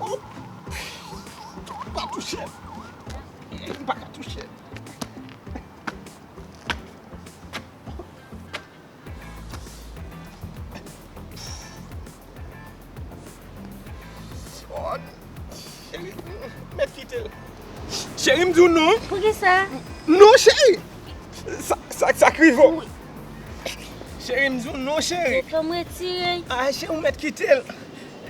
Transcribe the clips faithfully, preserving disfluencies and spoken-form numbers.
Oh! Pa touche! M pa ka touche! Oh, cheri, mèt kite l. Cheri, m di w non. Poukisa? Non, cheri. Sa, sa, sa k rive w? Cheri, m di w non, cheri. Fè m retire. Ah, cheri, ou mèt kite l.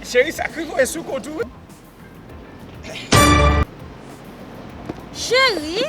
Cheri, sa k rive w e sou kont ou. Cheri,